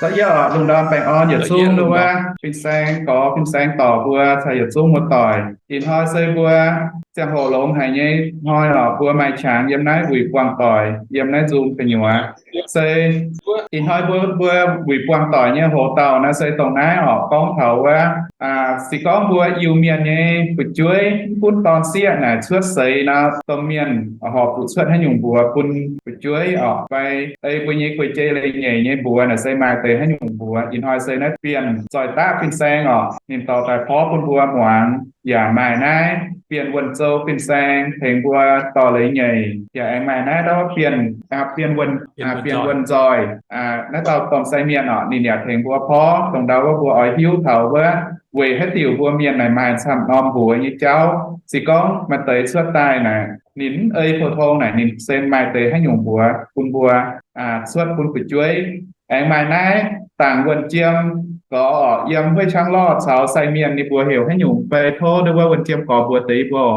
La'yietv oc, lungh ndorm baengh orn yietc zungv nduov wuov fin-saeng gorx fin-saeng dorc mbuo caux yietc zungv muoz-doic. Ih hnoi se mbuo ziangh hoc longx haic nyei hnoi oc, mbuo maaih qangx yiem naaiv wuic buangh doic yiem naaiv nzung gu'nyuoz. Se ih hnoi mbuo, mbuo wuic buangh doic nyei hoc dauh naaiv se dongh naaiv oc, gorngv taux wuov, se gorngv mbuo Iu-Mienh nyei fu'jueiv mv gunv dorn sieqv naaic cuotv seix nor, domh mienh horpc zuqc cuotv haaix nyungc mbuox bun fu'jueiv oc, fai ei mbuo nyei guei-jei leiz-nyeic nyei mbuox naaic se maaih deix haaix nyungc mbuox. Ih hnoi se naaiv Bienh Zoih Daqv fin-saeng oc, ninh dorh daaih porv bun mbuo muangx. Yaac maaih naaiv Bienh Wuonh Zou fin-saeng tengx mbuo dorh leiz-nyeic. Yaac aengx maaih naaiv dauh Bienh, Bienh Wuonh, Bienh Nzoih, naaiv dauh domh sai mienh oc, ninh yaac tengx mbuo porv dongh ndau wuov mbuo oix hiuv taux wuov weic haaix diuc mbuo mienh naaic maaih camv norm mbuox nyei jauv. Se gorngv maaih deix cuotv daaih naaic ninh mv ei pou-tong naaic ninh se maaih deix haaix nyungc mbuox bun mbuo cuotv bun fu'jueiv. Aengx maaih naaiv Dangc Wuonh Jiem Gorx oc, yiem Hueiv Qangv Lorh caux sai mienh ninh mbuox heuc haaix nyungc fai tov ndau wuov Wuonh Jiem Gorx mbuox deix yie mbuo.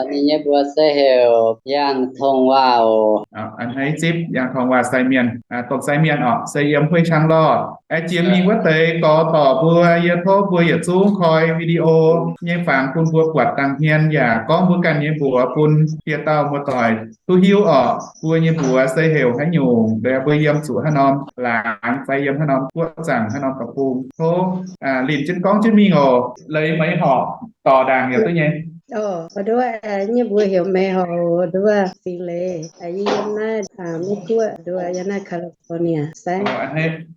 Ninh nyei mbuox se heuc Yangh Tong Waac oc. A'hneiv zipv Yangh Tong Waac sai mienh, domh sai mienh oc, se yiem Hueiv Qangv Lorh. Jiex mingh wuov deix gorx dorc mbuo, yie tov mbuo yietc zungv koi video nyei fangx bun mbuo buatc dangh hmien yaac gorngv mbuo ganh nyei mbuox bun dieh dauh muoz-doic duqv hiuv oc. Mbuo nyei mbuox se heuc haaix nyungc, mbuo yiem zuqc haaix norm laangz fai yiem haaix norm guoqv zaangc, haaix norm deic-bung, tov linh jienv gorngv jienv mingh oc. Leiz Meix Horc dorc ndaangc yaac duqv nyei. Nduov nyei mbuox heuc Meix Horc, nduov Singx Leiz, yie yiem naaiv Meiv Guoqv, nduov yiem naaiv California saengv.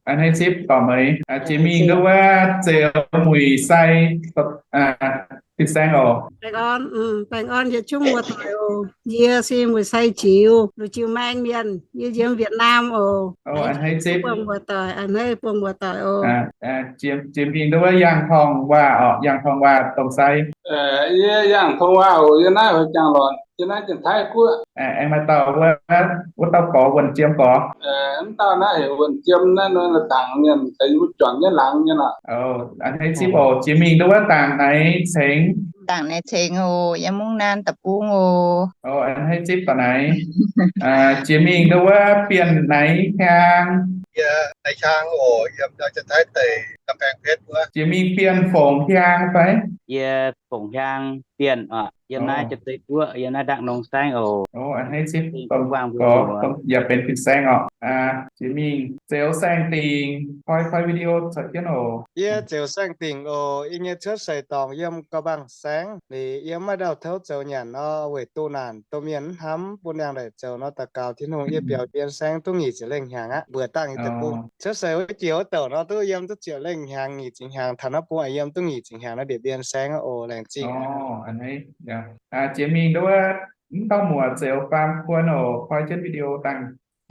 A'hneiv zipv dorc Meix. Jiex mingh nduov wuov Zeux Muic Sai fin-saeng oc. Baengh orn yietc zungv muoz-doic oc. Yie se Muic Sai Ziux, Luoqc Ziux Maeng mienh. Yie yiem Việt Nam oc. A'hneiv zipv. Buangh muoz-doic, a'hneiv buangh muoz-doic oc. Jiex mingh nduov wuov Yangh Tong Waac oc, Yangh Tong Waac domh sai. Yie Yangh Tong Waac oc, yie naaiv Hueix Jangx Lorqc, yie naaiv Janx-Taiv Guoqv. Aengx maaih dauh wuov, wuov dauh gorx Wuonh Jiem Gorx. Mv dauh naaiv heuc Wuonh Jiem naaiv, dangc mienh, wuov juangc jienv laangz nyei lorqc. A'hneiv zipv oc. Jiex mingh nduov wuov Dangc Naix Ceng. Dangc Naix Ceng oc, yiem Mungv Naan deic-bung oc. A'hneiv zipv dorc Naix. Jiex mingh nduov wuov Bienh Naix Hiaang. Yie Naix Hiaang oc, yiem Janx-Taiv deic, Ga'mbang Petv wuov. Jiex mingh Bienh Fongc Hiaang fai? Yie Fongc Hiaang Bienh oc, yiem naaiv Janx-Taiv Guoqv, yiem naaiv Đắk Nông saengv oc. A'hneiv zipv, yaac benx fin-saeng oc. Jiex mingh Zeux Saeng Dingc, koi koi video corc jienv oc. Yie Zeux Saeng Dingc oc, yie nyei cuotv seix dorngx yiem Ga'mbang saengv. Liuz yie maiv ndau tov zoux nyanc nor, weic duqv naanc domh mienh mv hnamv bun ndiangx-ndaic zoux nor, daux gaux Tin-Hungh yie biaux mbienx saengv duqv nyic ziepc lengh hnyangx aqv, mbuoqc dangh nyei deic-bung. Cuotv seix wuov jiex wuov douc nor duqv yiem duqv ziepc lengh hnyangx, nyic ziepc hnyangx, taux naaiv bung yiem duqv nyic ziepc hnyangx nor, ndiev mbienx saengv oc, laengz zingh. Jiex mingh nduov wuov mv dauh muoc Zeux Faam Kuon oc, koi jienv video dangh.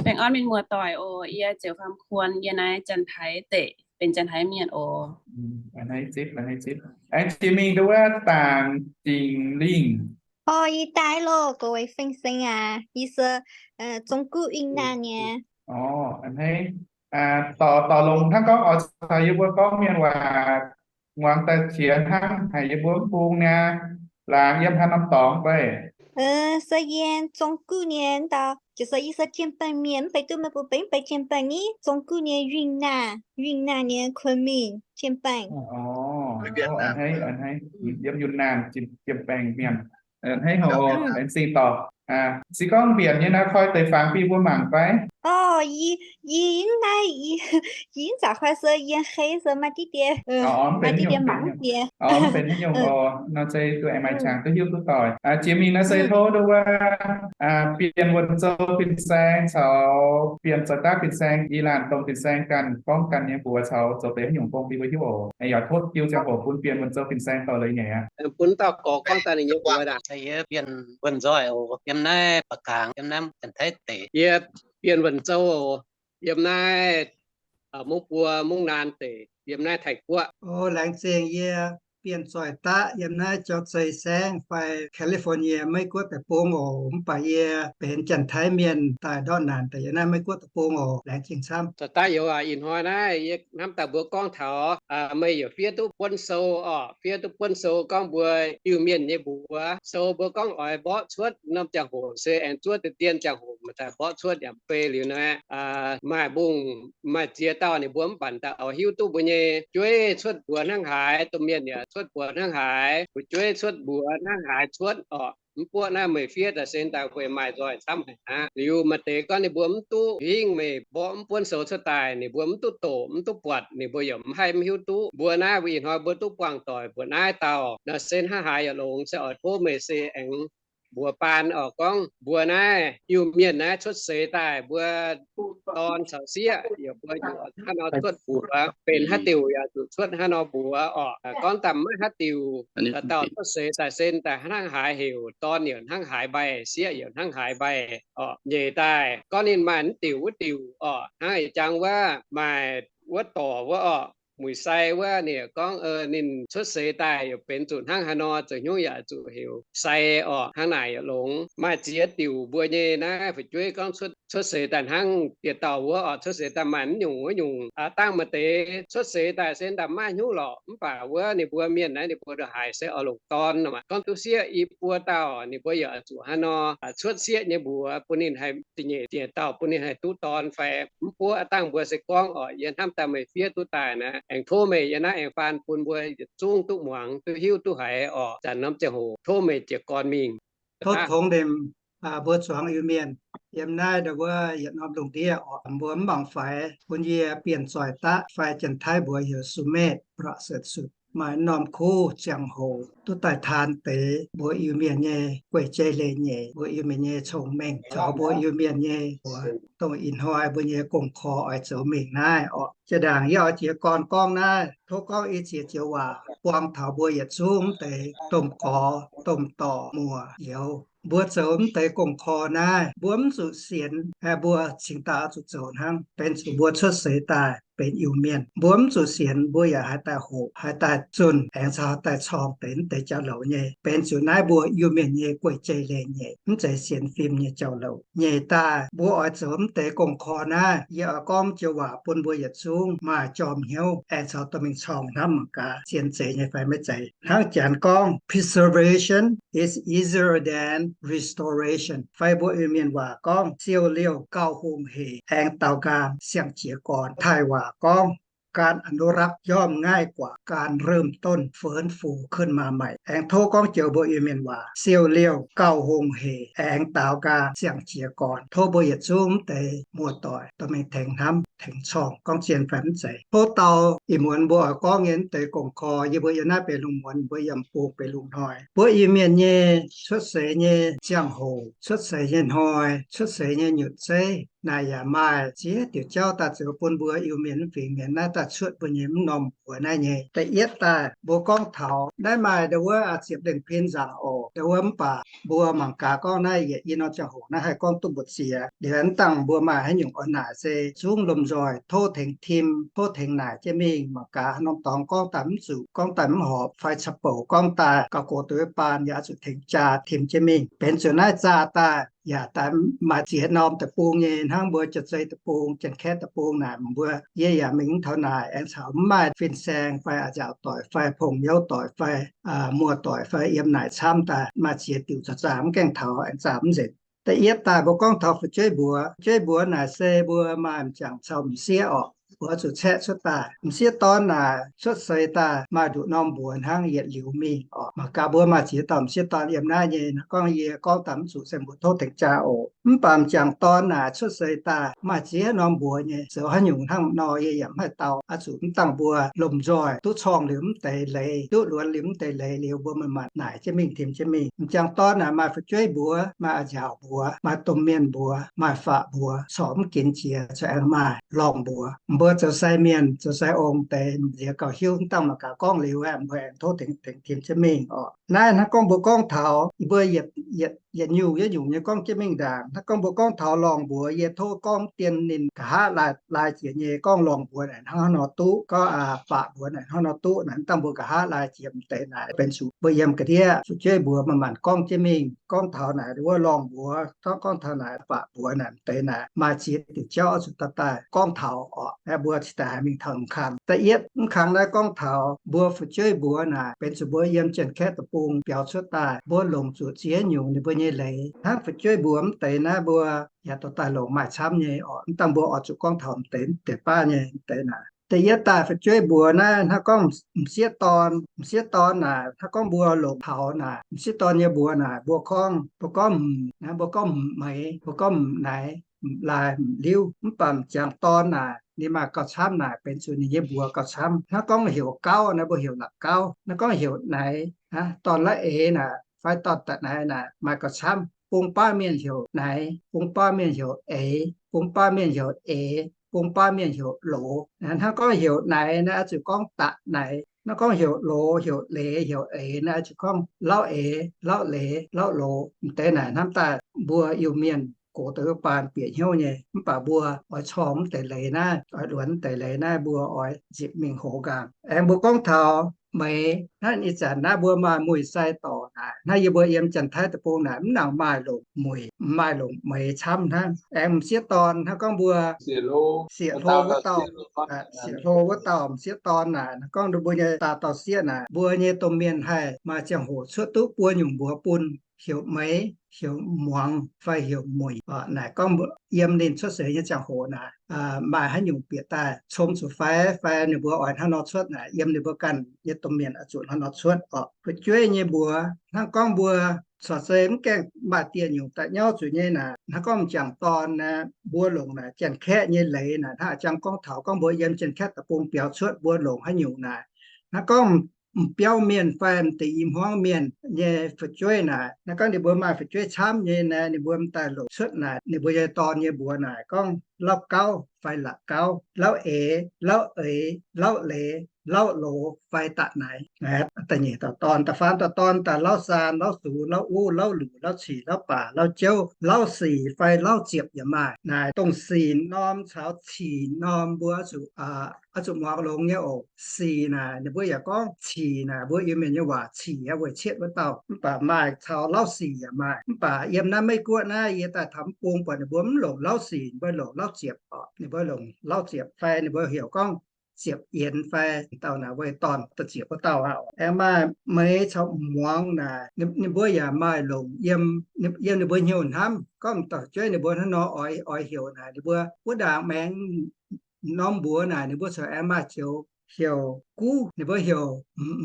Baengh orn mienh muoz-doic oc. Yie Zeux Faam Kuon, yie naaiv Janx-Taiv deic, benx Janx-Taiv mienh oc. Aengx jiex mingh nduov wuov Dangc Dingc Lingh. Orv, yie daaih loh, gorx-youz fin-saeng aac, yie se Zong Guv Yinh Naanh nyei. Orv, a'hneiv. Dorc, dorc longx hnangv gorngv oix caux yie mbuo gorngv mienh waac muangx daaih qiex hnangv, haic yie mbuo mv bung niaa. Laangz yiem haaix norm dorngx fai? Se yiem Zong Guv nyei ndau. Jiez se yie se Jiem-Baengh mienh, mv baac duqv meih mbuo benx, mv baac Jiem-Baengh ni, Zong Guv nyei Yinh Naanh, Yinh Naanh nyei Kunming, Jiem-Baengh. Yiem Yinh Naanh, Jiem-Baengh mienh. A'hneiv oc, laengz zingh dorc. Se gorngv mbienc nyei naaiv koi deix fangx bun mbuo mangc fai? Orv, yie, yie naaiv, yie mv zaqc koi se yiem hei se maaih diqv die, maaih diqv die mangc diqv die. Orv, mv benx haaix nyungc oc. Nor se duqv aengx maaih qangx duqv hiuv duqv doic. Jiex mingh naaiv se tov nduov wuov Bienh Wuonh Zou fin-saeng caux Bienh Zoih Daqv fin-saeng, i laanh domh fin-saeng ganh gorngv ganh nyei mbuox caux zoux deix haaix nyungc gong bun mbuo hiuv oc. Yaac tov jiu ziangh hoc bun Bienh Wuonh Zou fin-saeng dorh leiz-nyeic aqv. Bun dauh gorx gorngv daaih ninh nyei mbuox aac. Yie Bienh Wuonh Nzoih oc, yiem naaiv Ba'gaangx, yiem naaiv Janx-Taiv deic. Yie Bienh Wuonh Zou oc, yiem naaiv Mungv Buo, Mungv Naan deic, yiem naaiv Taiv-Guoqv. O, laengz zingh. Yie Bienh Zoih Daqv, yiem naaiv Jauv-Zei Saengv fai California, Meiv Guoqv deic-bung oc. Mv baac yie benx Janx-Taiv mienh daaih ndortv naanc daaih yiem naaiv Meiv Guoqv deic-bung oc. Laengz zingh camv. Zoih Daqv youz aac, ih hnoi naaiv yie hnamv daaih mbuo gorngv taux meih yaac fiev duqv buonv sou oc, fiev duqv buonv sou gorngv mbuo Iu-Mienh nyei mbuox. Sou mbuo gorngv oix mborqv cuotv norm ziangh hoc se aengx zuov deix dien ziangh hoc. maiv daaih mborqv cuotv yaac mv bei liuz naaiv. Maaih mbungh maaih ziex dauh ninh mbuo mv baac daaih oix hiuv duqv mbuo nyei fu'jueiv cuotv mbuox hnangv haaix, domh mienh yaac cuotv mbuox hnangv haaix, fu'jueiv cuotv mbuox hnangv haaix cuotv orqc. Mv buoqv naaiv meih fiev daaih sen daaih weic maaih nzoih camv haic aqv. Liuz maaih deix gorngv ninh mbuo mv duqv hingv meih mborqv mv buonv sou cuotv daaih, ninh mbuo mv duqv doqc mv duqv buatc, ninh mbuo yaac mv haih mv hiuv duqv. Mbuo naaiv mbuo ih hnoi mbuo duqv buangh doic mbuoqc naaiv dauh nor, sen hnangv haaix yaac longx, se oix tov meih se aengx mbuox baan orqc, gorngv mbuo naaiv Iu-Mienh naaiv cuotv seix daaih mbuo dorn caux sieqv yaac mbuo yaac hnangv nor cuotv mbuox, benx haaix diuc yaac zuqc cuotv hnangv nor mbuox orqc. Gorngv daaih maiv haaix diuc, dauh cuotv seix daaih sen daaih hnangv haaix heuc, dorn yaac hnangv haaix mbaih, sieqv yaac hnangv haaix mbaih orqc. Nyeic daaih gorngv ninh maaih mv diuc wuov diuc orqc, hnangv ih jangx wuov maaih wuov dorc wuov orqc, Muic Sai wuov, ninh gorngv ninh cuotv seix daaih yaac benx zuqc hnangv haaix nor, zoux hnyouv yaac zuqc heuc Sai orqc. Hnangv naaic yaac longx. Maaih ziex diuc mbuo nyei naaiv fu'jueiv gorngv cuotv seix daaih hnangv dieh dauh wuov orqc, cuotv seix daaih maaih mv nyungc wuov nyungc. Dangh maaih deix cuotv seix daaih sen daaih maiv hnyouv lorqc, mv baac wuov ninh mbuo mienh naaiv ninh mbuo ndongc haaix se oix longc dorn. Gorngv duqv sieqv i buo dauh ninh mbuo yaac zuqc hnangv nor cuotv sieqv nyei mbuox bun ninh haih, da'nyeic diex dauh bun ninh haih duqv dorn fai mv buoqv. Dangh mbuo se gorngv orqc, yie hnamv daaih meih fiev duqv daaih naaiv, aengx tov meih yiem naaiv aengx faan bun mbuo yietc zungv duqv muangx duqv hiuv duqv haiz orqc. Zanc norm ziangh hoc tov meih jiez gorn mingh. Tov tongx nimc mbuo zuangx Iu-Mienh yiem naaiv ndau wuov yietc norm lungh ndiev orqc, mbuo mv mangc faix bun yie bienh zoih daqv fai Janx-Taiv mbuox heuc สุเมธ ประเสริฐสุด maaih norm kuv ziangh hoc duqv daaih taan deix mbuo Iu-Mienh nyei guei-jei leiz-nyeic, mbuo Iu-Mienh nyei cong-mengh caux mbuo Iu-Mienh nyei mbuox, dongh ih hnoi mbuo nyei gong-korv oix zoux mingh naaiv orqc. Jaa ndaangc yie oix jiez gorn gorngv naaiv, tov gorngv i ziex joux waac buang taux mbuo yietc zungv mv deix domh gorx domh dorc muoc youz. Mbuo zoux mv deix gong-korv naaiv, mbuo mv zuqc sienx mbuo cingx daaih oix zuqc zoux hnangv, benx zuqc mbuo cuotv seix daaih benx Iu-Mienh. Mbuo mv zuqc sienx, mbuo yaac haaix daaih hoqc, haaix daaih zunh, aengx caux haaix daaih corng deix mv deix jauv-louc nyei. Benx zuqc naaiv mbuo Iu-Mienh nyei guei-jei leiz-nyeic, mv zeiz sienx fim nyei jauv-louc. Nyeic daaih mbuo oix zoux mv deix gong-korv naaiv, yie oix gorngv joux waac bun mbuo yietc zungv maaih jorm hnyouv aengx caux dorh mingh corng hnamv mangc gaax zien zeiz nyei fai maiv zeiz. Hnangv Janx gorngv, preservation is easier than restoration. Fai mbuo Iu-Mienh waac gorngv, siou liouh gauh hungh heic, aengx daaux nqaang siang-jiez gorn. Taiv waac gorngv, การอนุรักษ์ย่อมง่ายกว่าการเริ่มต้นฟื้นฟูขึ้นมาใหม่. Aengx tov gorngv joux mbuo Iu-Mienh waac, siou liouh gauh hungh heic, aengx daaux nqaang siang-jiez gorn. Tov mbuo yietc zungv mv deix muoz-doic dorh mingh tengx hnamv tengx corng gorngv zien fai mv zeiz. Tov dau ih muonz mbuo oix gorngv nyei mv deix gong-korv, yie mbuo yiem naaiv benx lungh muonz, mbuo yiem bung benx lungh hnoi. Mbuo Iu-Mienh nyei cuotv seix nyei ziangh hoc, cuotv seix nyei hnoi, cuotv seix nyei nyutc zeiv naaic yaac maaih ziex diuc jauv daaih zoux bun mbuo Iu-Mienh mv fingx mienh naaiv daaih cuotv mbuo nyei mv norm mbuox naaiv nyei. Da'yietv daaih mbuo gorngv taux naaiv maaih ndau wuov ziepc lengh pin nzaangc oc. Ndau wuov mv baac mbuo mangc gaax gorngv naaiv yietc i norm ziangh hoc naaiv haih gorngv duqv mbu'ziex. Liuz mv dangh mbuo maaih haaix nyungc oix naaic se zungv lomh nzoih tov tengx tim, tov tengx naaic jienv mingh. Mangc gaax haaix norm dorngx gorngv daaih mv zuqc, gorngv daaih mv horpc fai caqv-bouc gorngv daaih gauh gox duqv baan, yaac oix zuqc tengx jaa tim jienv mingh. Benx zuqc naaiv zaah daaih yaac daaih maaih ziex norm deic-bung nyei, hnangv mbuo Janx-Zei deic-bung, Janx-Kaeqv deic-bung naaic, mbuo yie yaac mingh mv taux naaic, aengx caux mv maaih fin-saeng fai a'nziaauc doic fai pong-youz doic fai muoz-doic fai yiem naaic camv daaih maaih ziex diuc zaah mv gaengh taux, aengx zaah mv nzengc. Da'yietv daaih mbuo gorngv taux fu'jueiv mbuox. Fu'jueiv mbuox naaic se mbuo maaih m'jangc caux m'sieqv orqc, mbuo zuqc caeqv cuotv daaih. M'sieqv dorn naaic cuotv seix daaih maaih nduqc norm mbuox hnangv yietc liuz mingh orqc. Mangc gaax mbuo maaih ziex dauh m'sieqv dorn yiem naaiv nyei, gorngv yie gorngv daaih mv zuqc se mbuo tov tengx jaa oc. Mv baac m'jangc dorn naaic cuotv seix daaih maaih ziex norm mbuox nyei, zoux haaix nyungc hnangv nor yie yaac mv haih dau. Oix zuqc mv dangh mbuo lomh nzoih duqv corng liuz mv deix leiz, duqv luonx liuz mv deix leiz liuz, mbuo manc-manc naaic jienv mingh, tim jienv mingh. M'jangc dorn naaic maaih fu'jueiv mbuox, maaih a'nziaauc mbuox, maaih domh mienh mbuox, maaih faqv mbuox, corc mv ginx jiex, corc aengx maaih lorngh mbuox. Mbuo zoux sai mienh, zoux sai ong deix, m'nziex gauh hiuv, mv dangh mangc gaax gorngv liuz aeqv, mbuo aengx tov tengx tim jienv mingh orqc. Naaiv hnangv gorngv mbuo gorngv taux mbuo yietc, yietc nyungc yietc nyungc nyei gorngv jienv mingh ndaangc. Hnangv gorngv mbuo gorngv taux lorngh mbuox, yie tov gorngv dien ninh nqa'haav laai, laai jiex nyei, gorngv lorngh mbuox naaic hnangv haaix nor duqv, gorngv faqv mbuox naaic hnangv haaix nor duqv naaic, mv dangh mbuo nqa'haav laai jiex m'deix naaic, benx zuqc mbuo yiem ga'ndiev fu'jueiv mbuox manc-manc gorngv jienv mingh. Gorngv taux naaic wuov lorngh mbuox, gorngv, gorngv taux naaic faqv mbuox naaic m'deix naaic, maaih ziex diuc jauv oix zuqc daaih daaih gorngv taux orqc. Mbuo cingx daaih haih mingh taux m'kang. Da'yietv m'kang naaiv gorngv taux mbuo fu'jueiv mbuox naaic benx zuqc mbuo yiem Janx-Kaeqv deic-bung biaux cuotv daaih, mbuo longc zuqc ziex nyungc ninh mbuo nyei leiz. Hnangv fu'jueiv mbuox mv deix naaiv mbuo yaac dorh daaih longc maaih camv nyei oc. Mv dangh mbuo oix zuqc gorngv taux m'deix m'deix baav nyei m'deix naaic. Da'yietv daaih fu'jueiv mbuox naaiv hnangv gorngv m'sieqv dorn, m'sieqv dorn naaic hnangv gorngv mbuo longc taux naaic m'sieqv dorn nyei mbuox naaic mbuo gorngv, mbuo gorngv m'naaiv, mbuo gorngv m'meix, mbuo gorngv m'naaiv, m'laaih, m'liuv. Mv baac m'jangc dorn naaic ninh maaih gauh camv naaic benx zuqc ninh nyei mbuox gauh camv. Hnangv gorngv heuc gauv naaiv mbuo heuc la'gauv. Hnangv gorngv heuc naaiv, dorn la'eix naaic fai dorn da'naaiv naaic maaih gauh camv. Bung baav mienh heuc naaiv, bung baav mienh heuc eix, bung baav mienh heuc eix, bung baav mienh heuc loz. Hnangv gorngv heuc naaiv naaiv oix zuqc gorngv da'naaiv. Hnangv gorngv heuc loz, heuc leiz, heuc eix naaiv oix zuqc gorngv lauv eix, lauv leiz, lauv loz. M'deix naaic hnamv daaih mbuo Iu-Mienh gox deix wuov baan bieqc hnyouv nyei. Mv baac mbuo oix corng mv deix leiz naaiv, oix luonx mv deix leiz naaiv mbuo oix nzipc mingh hoz nqaang. Aengx mbuo gorngv taux meix hnangv ih zanc naaiv mbuo maaih muic sai dorc naaic, hnangv yie mbuo yiem Janx-Taiv deic-bung naaic mv nangc maaih longc muic, maaih longc meix camv hnangv. Aengx m'sieqv dorn hnangv gorngv mbuo sieqv hlo wuov dauh, sieqv hlo wuov dauh m'sieqv dorn naaic, hnangv gorngv mbuo nyei dauh dauh sieqv naaic, mbuo nyei domh mienh haih maaih ziangh hoc cuotv duqv buo nyungc mbuox bun, heuc meix, heuc muangx fai heuc muic. Naaic gorngv yiem ninh cuotv seix nyei ziangh hoc naaic maaih haaix nyungc bieqc daaih com zuqc fai, fai ninh mbuo oix hnangv nor cuotv naaic, yiem ninh mbuo ganh nyei domh mienh oix zuqc hnangv nor cuotv oc. Fu'jueiv nyei mbuox hnangv gorngv mbuo corc zei mv gaengh maaih dieh nyungc da'nyauv zuqc nyei naaic, hnangv gorngv m'jangc dorn naaic mbuo longc naaic Janx-Kaeqv nyei leiz naaic, hnangv jang gorngv taux gorngv mbuo yiem Janx-Kaeqv deic-bung biaux cuotv mbuo longc haaix nyungc naaiv. Hnangv gorngv m'biauv mienh fai m'deix i hmuangv mienh nyei fu'jueiv naaic, hnangv gorngv ninh mbuo maaih fu'jueiv camv nyei naaic, ninh mbuo m'daaih longc cuotv naaic ninh mbuo nyei dorn nyei mbuox naaic gorngv lauv gauv fai la'gauv, lauv eix, lauv eix, lauv leiz, lauv loz fai da'naaiv. Da'nyeic dauh dorn. Da'faam dauh dorn daaih lauv saan, lauv sux, lauv uv, lauv luc, lauv cic, lauv baac, lauv jouv, lauv sic fai lauv ziepc yaac maaih. Naaic dongh sic norm caux cic norm mbuo oix zuqc, oix zuqc muangx longx nyei oc. Sic naaic ninh mbuo yaac gorngv cic naaic, mbuo Iu-Mienh nyei waac cic aqv, weic cietv wuov dauh. Mv baac maaih caux lauv sic yaac maaih. Mv baac yiem naaiv Meiv Guoqv naaiv yie daaih taux mv bung buatc ninh mbuo mv longc lauv sic, ninh mbuo longc lauv ziepc oc. Ninh mbuo longc lauv ziepc fai ninh mbuo heuc gorngv ziepc yienx fai dauh naaic weic dorn da'ziepc wuov dauh aqv. Aengx maaih meix caux muangx naaic, ninh mbuo yaac maaih longc yiem, yiem ninh mbuo hnyouv hnamv. Gorngv m'dauh jueiv ninh mbuo hnangv nor oix, oix heuc naaic, ninh mbuo wuov ndaangc maengx norm mbuox naaic ninh mbuo corc aengx maaih joux heuc guv, ninh mbuo heuc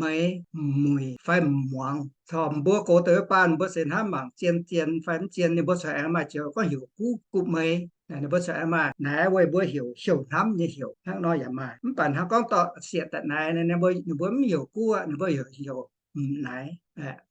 meix, muic fai muangx. Corc mbuo gox deix wuov baan mbuo se hnamv mangc zien zien fai mv zien, ninh mbuo corc aengx maaih joux gorngv heuc guv, guv meix. Ninh mbuo corc aengx maaih naaiv weic mbuo heuc heuc hnamv nyei heuc hnangv nor yaac maaih. Mv baac hnangv gorngv dorh siec da'naaiv, ninh mbuo mv heuc guv aqv, ninh mbuo heuc heuc m'naaiv,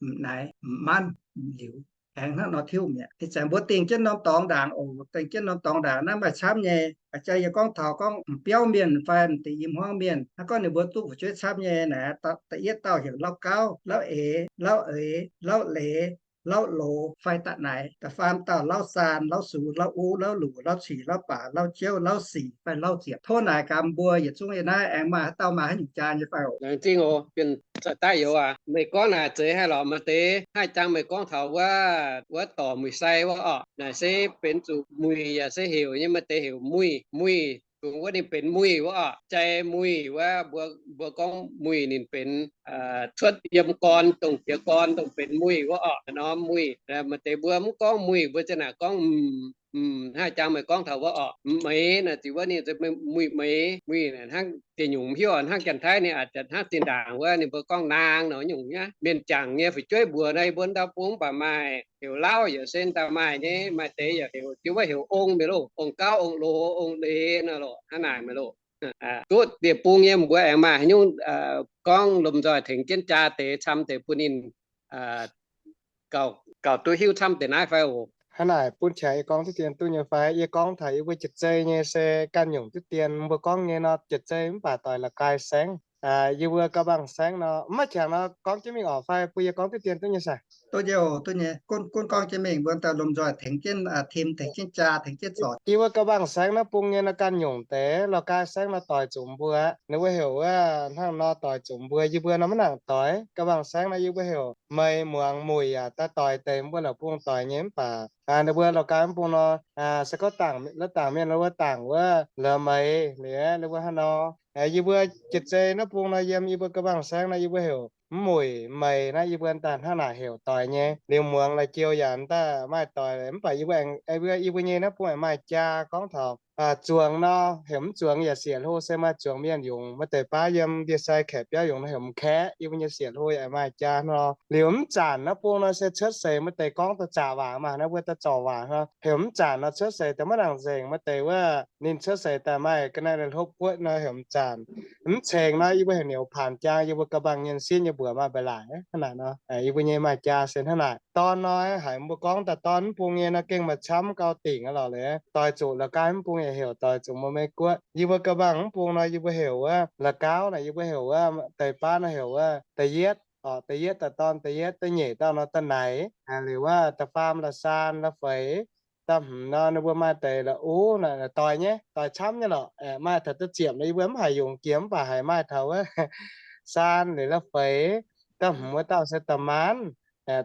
m'naaiv, m'manv, m'liuz. Aengx hnangv nor tiuv mi'aqv. Ih zanc mbuo dingh jienv norm dorngx ndaangc oc. Dingh jienv norm dorngx ndaangc naaiv maaih camv nyei. A'jang yie gorngv taux gorngv m'biauv mienh fai m'deix i hmuangv mienh, hnangv gorngv ninh mbuo duqv fu'jueiv camv nyei naaic, da'yietv dauh heuc lauv gauv, lauv eix, lauv eix, lauv leiz, lauv loz fai da'naaiv. Da'faam dauh lauv saan, lauv sux, lauv uv, lauv luc, lauv cic, lauv baac, lauv jouv, lauv sic fai lauv ziepc. Tov naaic gaax mbuo yietc zungv yiem naaiv aengx maaih haaix dauh maaih haaix nyungc jaa nyei fai oc? Laengz zingh oc, Bienh Za'daiv Youz aac. Meih gorngv naaic zeiz haic lorqc. Maaih deix hnangv jangx meih gorngv taux wuov, wuov dorc muic sai wuov orqc. Naaic se benx zuqc muic yaac se heuc nyei, maaih deix heuc muic, muic, dongh wuov ninh benx muic wuov orqc. Jai muic wuov, mbuo, mbuo gorngv muic ninh benx cuotv yiem gorn, dongh jiez gorn dongh benx muic wuov orqc. Norm muic, maaih deix mbuo mv gorngv muic, mbuo ziouc naaic gorngv m'haiz jangx meih gorngv taux wuov orqc, m'meix naaic ziouc wuov ninh muic meix, muic hnangv deic nyungc hiuv hnangv Janx-Taiv ninh a'jangc hnangv zinh ndaangc wuov ninh mbuo gorngv naang nor nyungc nyei. Mienh jangc nyei fu'jueiv mbuox naaiv mbuo ndau bung mv baac maaih heuc lauv yaac se ndau maaih nyei, maaih deix yaac heuc jienv wuov heuc ong mi'aqv loh, ong gauv, ong loz, ong leiz nor loh, hnangv naaic mi'aqv loh. Duqv deic-bung nyei mbuo aengx maaih haaix nyungc gorngv lomh nzoih tengx jienv jaa deix camv deix bun ninh gauh duqv hiuv camv deix naaiv fai oc? Hnangv naaic bun qangx yie gorngv diqv dien duqv nyei fai? Yie gorngv taux yie mbuo jiez zei nyei se ganh nyungc diqv dien mbuo gorngv nyei nor jiez zei mv baac doix la'guaih saengv. Yie mbuo gauh bangc saengv nor, mv maaih qangx nor gorngv jienv mingh orqc fai bun yie gorngv diqv dien duqv nyei saah? Duqv nyei oc, duqv nyei. Gunv gorngv jienv mingh, mbuo daaih lomh nzoih tengx jienv tim, tengx jienv jaa, tengx jienv zorc. Yie mbuo ga'mbang saengv naaiv bung nyei naaiv ganh nyungc deix, lorh gaaix saengv naaiv doix zuqc mbuo, ninh mbuo heuc wuov hnangv nor doix zuqc mbuo, yie mbuo nor maiv nangc doix. Ga'mbang saengv naaiv yie mbuo heuc meih muangx muic yaac daaih doix deix mbuo la'bung doix nyei mv baac ninh mbuo lorh gaaix mv bung nor, se gorngv dangc, la'dangc mienh wuov dangc wuov la'meih liuz, ninh mbuo hnangv nor. Yie mbuo jiex zei naaiv bung nor, yiem yie mbuo ga'mbang saengv naaiv yie mbuo heuc mv muic meih naaiv, yie mbuo daaih hnangv naaic heuc doix nyei. Liuz muangx la'jiou yaac daaih maaih doix mv baac yie mbuo, yie mbuo nyei naaiv bung maaih jaa gorngv taux zuangx nor, heuc mv zuangx yaac siec hlo, se maaih zuangx mienh yungz, maaih deix baav yiem ndie-sai kaeqv biauv yungz nor heuc m'kaeqv, yie mbuo nyei siec hlo yaac maaih jaa nor. Liuz mv zanc naaiv bung nor se cuotv seix maaih deix gorngv daaih zaqc waac maah, naaiv mbuo daaih zorc waac nor, heuc mv zanc nor cuotv seix daaih maiv nangc nzengc, maaih deix wuov ninh cuotv seix daaih maaih ga'naaiv la'hlopv guotv nor heuc mv zanc. Mv cengx nor yie mbuo heuc niouc paanc jaang, yie mbuo ga'mbang nyei sin nyei mbuoqc maaih mba'laic hnangv naaic nor, yie mbuo nyei maaih jaa se hnangv naaic. Dorn nor haiz mbuo gorngv daaih dorn mv bung nyei nor gengh maaih camv gauh dingc aqv lorqc. Liuz doix zuqc la'gaaix mv bung yaac heuc doix zuqc mbuo Meiv Guoqv. Yie mbuo ga'mbang mv bung nor yie mbuo heuc wuov la'gauv naaic, yie mbuo heuc wuov deix baav nor heuc wuov da'yietv oc, da'yietv daaih dorn, da'yietv, da'nyeic dauh nor da'naix, liuz wuov da'faam la'saan, la'feix, da'hmz nor ninh mbuo maaih deix la'uv, doix nyei, doix camv nyei lorqc. Maaih taux da'ziepc nor yie mbuo mv haiz yungz jiex mv baac haiz maaih taux wuov saan liuz la'feix, da'hmz wuov dauh se da'maanv,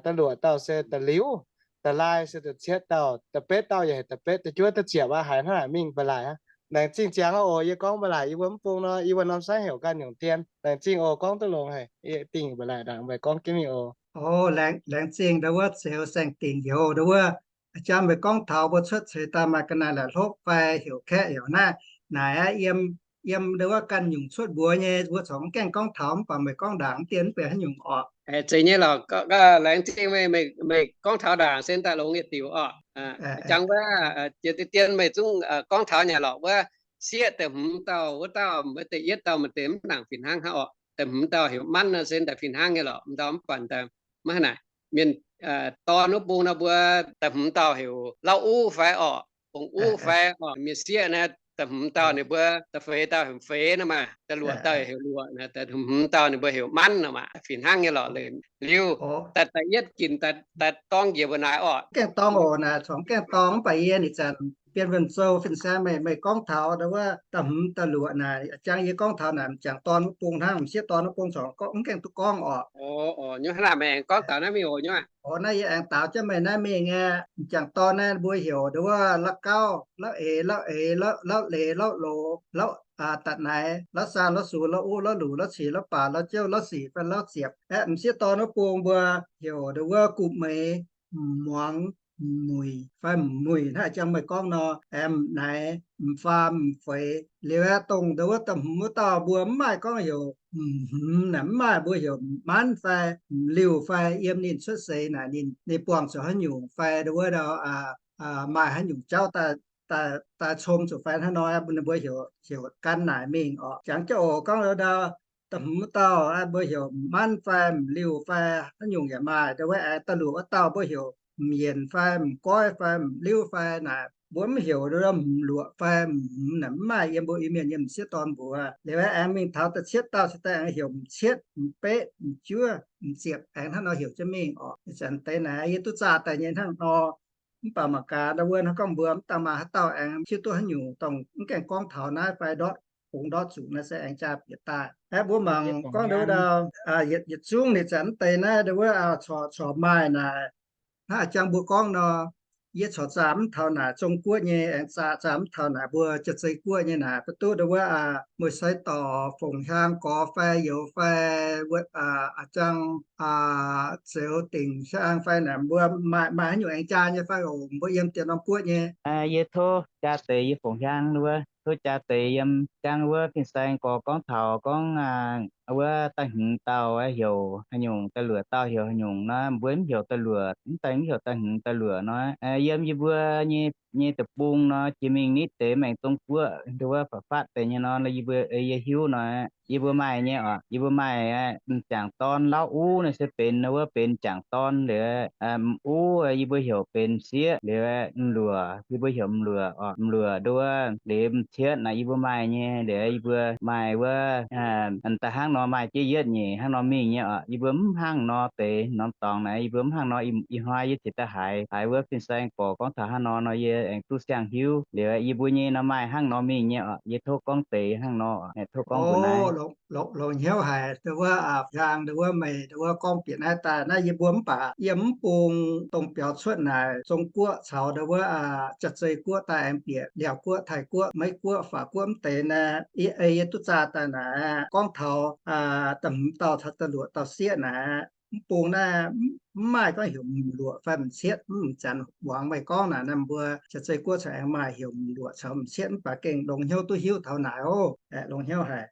da'luoqc dauh se da'liuz, da'laai se da'cietv dauh, da'betv dauh yaac heuc da'betv, da'juov da'ziepc aqv. Haiz hnangv naaic mingh mba'laic aqv. Laengz zingh ziangx oc. Yie gorngv mba'laic yie mbuo mv bung nor, yie mbuo norm saengv heuc ganh nyungc dien. Laengz zingh oc, gorngv duqv longx haic. Yie dingh mba'laic ndaangc meih gorngv jienv mingh oc. Oc, laengz zingh ndau wuov Zeuz Saeng Dingc Youz ndau wuov, jang meih gorngv taux mbuo cuotv seix daaih maaih ga'naaiv la'hlopv fai heuc kaeqv heuc naaiv, naaic aqv, yiem, yiem ndau wuov ganh nyungc cuotv mbuox nyei, mbuo corc mv gaengh gorngv taux, mv baac meih gorngv ndaangc mv dien mv benx haaix nyungc orqc. Zeiz nyei lorqc, laengz zingh meih, meih gorngv taux ndaangc se daaih longx yietc diuc orqc. Jang wuov jiex dien dien meih zungv gorngv taux nyei lorqc, wuov sieqv da'hmz dauh wuov dauh, maaih da'yietv dauh maaih deix mv nangc fih hnangv hnangv orqc. Da'hmz dauh heuc manv nor se daaih fih hnangv nyei lorqc, mv dauh mv buatc daaih maiv hnangv naaic. Mienh dorn wuov bung nor mbuo da'hmz dauh heuc lauv uv fai orqc, ong uv fai orqc. Mienh sieqv naaiv da'hmz dauh ninh mbuo, da'feix dauh heuc feix nor maah, da'luoqc dauh heuc luoqc, da'hmz dauh ninh mbuo heuc manv nor maah, fih hnangv nyei lorqc. Liuz da'yietv, da'yietv ginc daaih dorng njiec mbuo naaic orqc. Gaengh dorng oc, naaic corc gaengh dorng mv baac yie ninh zanc Bienh Wuonh Sou fin-saeng meih, meih gorngv taux ndau wuov da'hmz da'luoqc naaic, jang yie gorngv taux naaic m'jangc dorn wuov bung hnangv, m'sieqv dorn wuov bung corc mv gaengh duqv gorngv orqc. Oc, naaiv yie aengx daaux jienv meih naaiv mingh aqv. M'jangc dorn naaiv mbuo heuc ndau wuov lauv-gauv, lauv-eix, lauv-eix, lauv-leiz, lauv-loz, lauv, da'naix, lauv-saan, lauv-sux, lauv-uv, lauv-luc, lauv-cic, lauv-baac, lauv-jouv, lauv-sic fai lauv-ziepc. Aeqv, m'sieqv dorn wuov bung mbuo heuc ndau wuov guv meix, m'muangx, m'muic fai m'muic hnangv jang meih gorngv nor, aeqv, m'naix, m'faam, m'feix. Liuz aeqv, dongh ndau wuov da'hmz wuov dauh mbuo mv maaih gorngv heuc m'hmz naaic, mv maaih, mbuo heuc m'manv fai m'liuh fai yiem ninh cuotv seix naaic ninh, ninh buangh zuqc haaix nyungc fai ndau wuov ndau maaih haaix nyungc jauv daaih, daaih com zuqc fai hnangv nor, ninh mbuo heuc, heuc gan naaic mingh orqc. Jangx jienv oc, gorngv ndau da'hmz wuov dauh mbuo heuc m'manv fai m'liuh fai haaix nyungc yaac maaih, ndau wuov aengx da'luoqc wuov dauh mbuo heuc m'yienc fai m'goiv fai m'liuv fai naaic, mbuo mv heuc ndau m'luoqc fai m'hmz naaic, mv maaih yiem mbuo Iu-Mienh nyei m'sieqv dorn mbuox. Liuz aeqv, aengx mingh taux da'cietv dauh se daaih aengx heuc m'cietv, m'beqv, m'juov, m'ziepc, aengx hnangv nor heuc jienv mingh orqc. Ih zanc deix naaic yie duqv zaah daaih nyei hnangv nor. Mv baac mangc gaax ndau wuov hnangv gorngv mbuo mv dangh maaih haaix dauh aengx hiuv duqv haaix nyungc dongh mv gaengh gorngv taux naaiv fai ndortv, bungx ndortv zuqc naaiv se aengx jaa bieqc daaih. Aeqv, mbuo mangc gorngv ndau wuov ndau, yietc zungv ninh zanc mv deix naaiv ndau wuov corc, corc maaih naaic, hnangv a'jang mbuo gorngv nor, yie corc zaah mv taux naaic Zong-Guoqv nyei, aengx zaah, zaah mv taux naaic mbuo Jaav-Zei Guoqv nyei naaic, ba'duqv ndau wuov Muic Sai Dorc, Fongc Hiaang Gorx fai Youz fai, a'jang Zeuz Dingc Hiaang fai naaic, mbuo maaih, maaih haaix nyungc aengx jaa nyei fai oc, mbuo yiem diex norm guoqv nyei. Yie tov jaa deix yie Fongc Hiaang wuov, tov jaa deix yiem jang wuov fin-saeng gorx gorngv taux gorngv wuov da'hmz dauh heuc haaix nyungc, da'luoqc dauh heuc haaix nyungc nor, mbuo mv heuc da'luoqc, mv daaih mv heuc da'hmz da'luoqc nor. Yiem yie mbuo nyei nyei deic-bung nor, jiex mingh nitv deix maengc Zong Guoqv nduov faatv-faatv deix nyei nor, yie mbuo, yie hiuv nor, yie mbuo maaih nyei oc. Yie mbuo maaih m'jangc dorn Lauv Uv naaiv se benx, wuov benx m'jangc dorn liuz, m'uv yie mbuo heuc benx m'sieqv liuz, m'luoqc yie mbuo heuc m'luoqc oc. M'luoqc nduov liuz m'cietv naaic yie mbuo maaih nyei liuz, yie mbuo maaih wuov da'hnangv nor maaih jienv yietv nyeic hnangv nor mingh nyei oc. Yie mbuo mv hnangv nor deix norm dorngx naaic, yie mbuo mv hnangv nor. Ih hnoi yie ziouc daaih haiz, haiz wuov fin-saeng gorx gorngv taux hnangv nor nor, yie aengx duqv siang-hiuv liuz, yie mbuo nyei nor maaih hnangv nor mingh nyei oc. Yie tov gorngv deix hnangv nor, tov gorngv mbuox naaiv. Longc hnyouv haic, dongh wuov, aa, Njaang, dongh wuov meih, dongh wuov gorngv bieqc naaiv daaih naaiv, yie mbuo mv baac yiem mv bung dongh biaux cuotv naaic Zong Guoqv caux dongh wuov, aa, Jaa-Zei Guoqv daaih aengx bieqc Liaauc Guoqv, Taiv Guoqv, Meiv Guoqv, Faac Guoqv mv deix naaiv, ei yie duqv zaah daaih naaic, gorngv taux, aa, da'hmz dauh caux da'luoqc dauh sieqv naaic, mv bung naaiv mv maaih gorngv heuc m'luoqc fai m'cietv. Mv zanc muangx meih gorngv naaic, naaiv mbuo Jaa-Zei Guoqv caux aengx maaih heuc m'luoqc caux m'cietv, mv baac gengh longc hnyouv duqv hiuv taux naaic oc. Aeqv, longc hnyouv haic.